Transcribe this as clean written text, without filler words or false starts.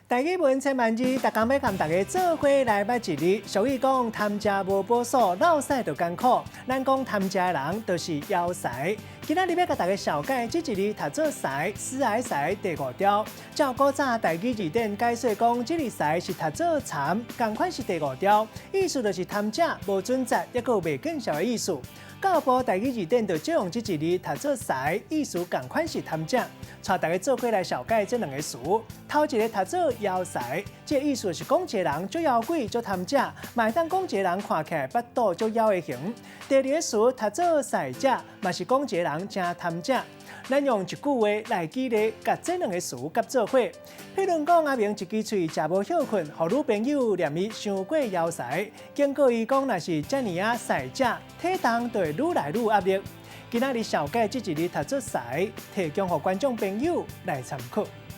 台語文千萬字，逐工欲共大家做伙來捌一字。俗語講貪食無補數，落屎就艱苦。咱講貪食的人就是枵趖。今仔日欲共大家紹介這一字讀做趖，思癌趖第五調。照古早台語字典解說講，這字趖是讀做蠶，仝款是第五調，意思就是貪食無準則，抑閣有袂見笑的意思。教育部台語字典就借用這一字讀做趖，意思仝款是貪食。帶大家做伙來紹介這兩个詞。頭一个讀做枵趖，這个意思是講一个人足枵鬼、足貪食，嘛會當講一个人看起來腹肚足枵的形。第二个詞讀做趖食，嘛是講一个人誠貪食。咱用一句話來舉例，共這兩个詞結做伙。譬如講，阿明一支喙食無歇睏，予女朋友念伊傷過枵趖，警告伊講，若是遮爾仔趖食，體重就會愈來愈壓力。今仔日紹介這一字讀做趖，提供予觀眾朋友來參考。